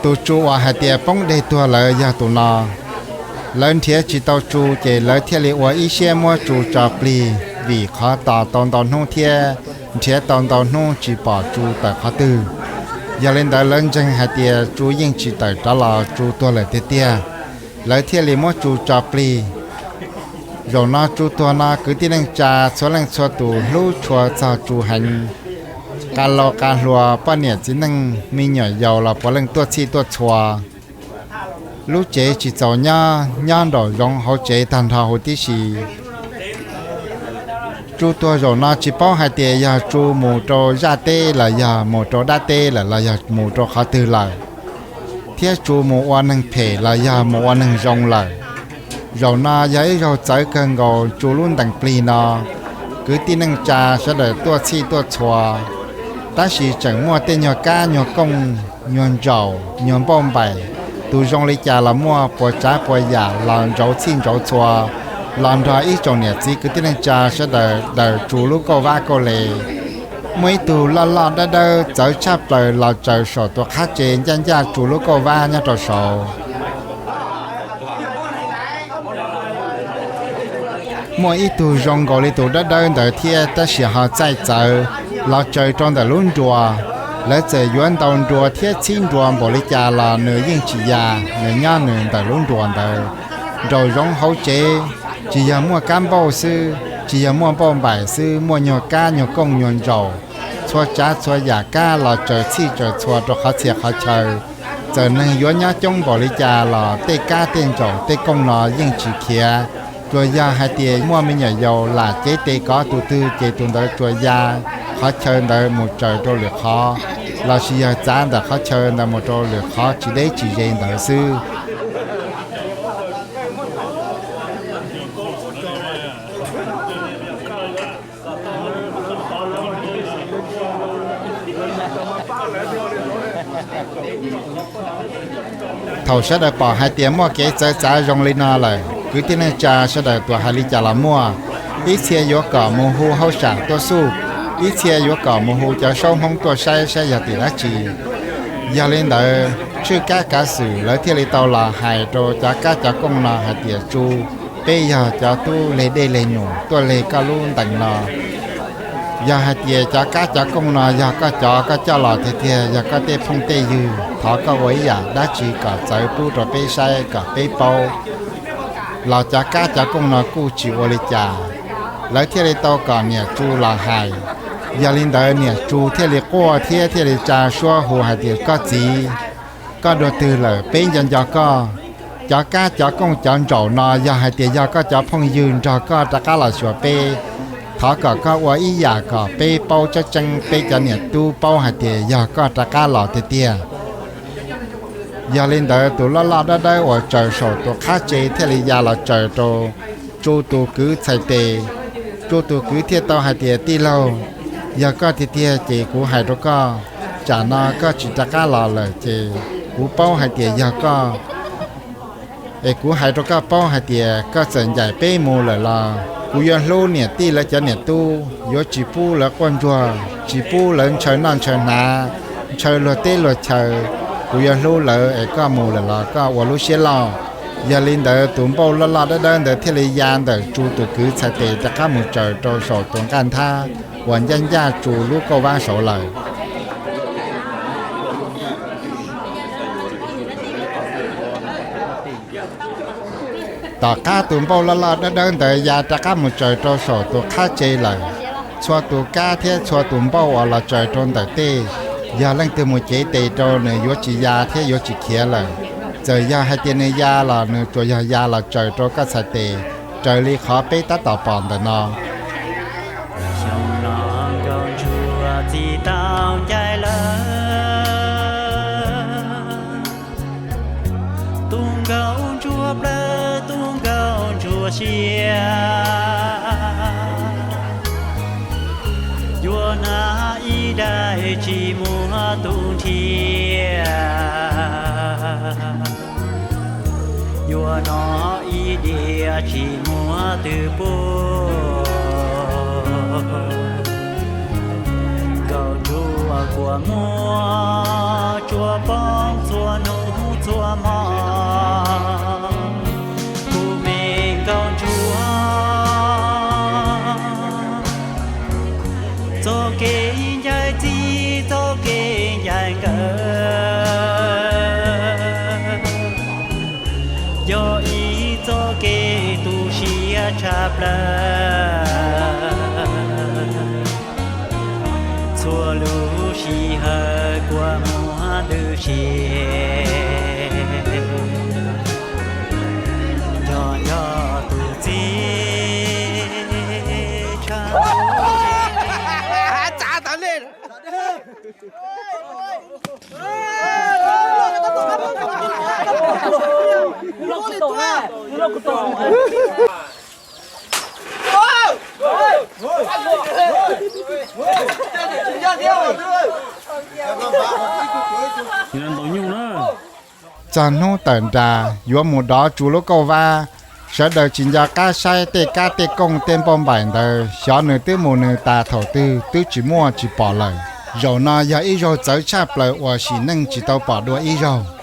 Tus Tsu uas hais tias poob deg tuag lawm yog tus no. Lawv nrhiav tsis tau Tsu ces lawv thiaj li ua ib siab muab Tsu tso plig vim qhov tos tau ntau hnub thiab nrhiav tau ntau hnub tsis pom Tsu tawm qhov twg. Yog li ntawd lawv ntseeg hais tias Tsu yeej tsis tawm rov los, Tsu tuag lawm tiag tiag, lawv thiaj li muab Tsu tso plig. Zaum no Tsu tuag no kwv tij neej tsa txhua leej txhua tus hlub tshua txog Tsu heev. Qas laus qas hluas, poj niam txiv neej, me nyuam yaus los puav leej tuaj txhij tuaj txhua. Lub tsev tsis txaus nyob, nyob nraum zoov hauv tsev tag nrho huv tib si. Tsu tuag zaum no tsis paub hais tias yog Tsu mus rau zaj teb los yog mus rau dab teb lawm los yog mus rau qhov twg lawm, thiab Tsu mus ua neeg phem los yog mus ua neeg zoo lawm. Zaum no yog ib zaug txawv kawg nkaus Tsu lub ntees plig no, kwv tij neej tsa sawv daws tuaj txhij tuaj txhua, tab sis tseem muaj tej nyuag kab nyuag kooj, nyuag ntsaum, nyuag npauj npaim, tus zoo li cas los muaj, puas tsav puas yam los ntsauv txhij ntsauv txhua, los nrog ib tsoom niam txiv kwv tij neej tsa sawv daws daws Tsu lub kauj vab kauj le. Muaj ib tug loj loj dawb dawb txawv tshaj plaws los tsaws saum tus qhab tsev ncaj ncaj Tsu lub kauj vab nyob rau saud. Muaj ib tug zoo nkaus li tus dawb dawb ntawd thiab tab sis ho txaij txawv los tsaws rau ntawm lub nruas. Lawv txawm yuav ntaus nruas thiab txhib nruas npaum li cas los nws yeej tsis ya, nws nyob nws ntawm lub nruas ntawd. Nraum zoov hauv tsev, tsis yog muaj kab npauj xwb, tsis yog muaj npauj npaim xwb, muaj nyuag kab nyuag kooj nyuag ntsaum, txhua tsav txhua yam kab los tsaws txhij tsaws txhua rau qhov txhia qhov chaw. Txawm neeg yuav nyob coob npaum li cas los tej kab tej ntsaum tej kooj no yeej tsis khiav. Tsuas yog hais tias muaj me nyuam yaus lam cev tes kov tus twg ces tus ntawd tsuas ya qhov chaw ntawd mus tsaws rau lwm qhov, lossis yog txav ntawm qhov chaw ntawd mus rau lwm qhov tsis deb tsis ze ntawd xwb. Thaum sawv daws pom hais tias muaj kev txawv txav zoo li no lawm, kwv tij neej tsa sawv daws tuam hais li cas los muaj. Ib txhia yuav kom mus hu hauj sam tuaj xuj, ib txhia yuav kom mus hu cov saub Hmoob tuaj saib saib yog tim dab tsi. Yog li ntawd, tshwj kab kav xwm lawv thiaj li tau los hais rau cov kab cov kooj no hais tias, Tsu, peb yog cov tub leg dej leg num tuaj leg koj lub ntees no. Yog hais tias cov kab cov kooj no yog koj cov koj coj los tiag tiag, yog koj tej phooj tej ywg, thov koj ua ib yam dab tsi kom txawv pub rau peb saib kom peb paub. Los cov kab cov kooj no kuj tsis ua li cas, lawv thiaj li tau kom niam Tsu los hais. Yog li ntawd niam Tsu thiaj li quaj thiab thiaj li tsa suab hu hais tias, Koj txiv, koj dua twg lawm? Peb nco nco koj. Cov kab cov kooj cov ntsaum no yog hais tias yog koj cov phooj ywg nrog koj rov qab los xyuas peb, thov kom koj ua ib yam kom peb paub tseeb tseeb, peb cov niam tub paub hais tias yog koj rov qab los tiag tiag. Yog li ntawd tus loj loj dawb dawb uas tsaws saum tus qhab tsev thiaj li ya los tsaws rau Tsu tus kwv txhais tes. Tsu tus kwv thiaj tau hais tias, Tij laug, yog koj tiag tiag ces kuv hais rau koj, tsam no koj tsis rov qab los lawm ces kuv paub hais tias yog koj. Es kuv hais rau koj paub hais tias koj txawm ncaim peb mus lawm los kuv yuav hlub niam tij lawv cov niam tub, yuav tsis pub lawv quaj ntsuag, tsis pub lawv ntshaw noj ntshaw hnav, ntshaw luag teb luag chaw. Kuv yuav hlub lawv es koj mus lawm los koj ua lub siab loj. Yog li ntawd tus npauj loj loj dawb dawb ntawd thiaj li ya ntawm Tsu tus kwv txhais tes rov qab mus tsaws rau saum tus nqaj nthab uas ncaj ncaj Tsu lub kauj vab saud lawm. Tom qab tus npauj loj loj dawb dawb ntawd ya rov qab mus tsaws rau saum tus qhab tsev lawm, txhua tus kab thiab txhua tus npauj uas los tsaws rau ntawm tej, yog leej twg mus cev tes rau nws yuav tsis ya thiab yuav tsis khiav lawm. Txawm yog hais tias nws ya los nws tsuas yog ya los tsaws rau koj txhais tes, raws li qhov peb tab tom pom ntawm no. Xyoo no nkauj ntsuag txi tau ncaig lawm, tus nkauj ntsuag plawv tus nkauj ntsuag siab, yuav hnav ib daim tsis muaj tus nrhiav, yuav noj ib diav tsis muaj twg pub. Nkauj ntsuag kua muag tsuas poob txhua hnub. Ces nco nco tus txiv tshav txav tau li. Txog hnub tawm nras yuav mus dov tsu lub kauj vab, sawv daws tsis nco qab saib tej kab tej kooj tej npauj npaim ntawd, xyov nws twb mus nws tas thaum twg twb tsis muaj tsis pom lawm. Zaum no yog ib zaug txawv tshaj plaws uas sim neej tsis tau pom dua ib zaug.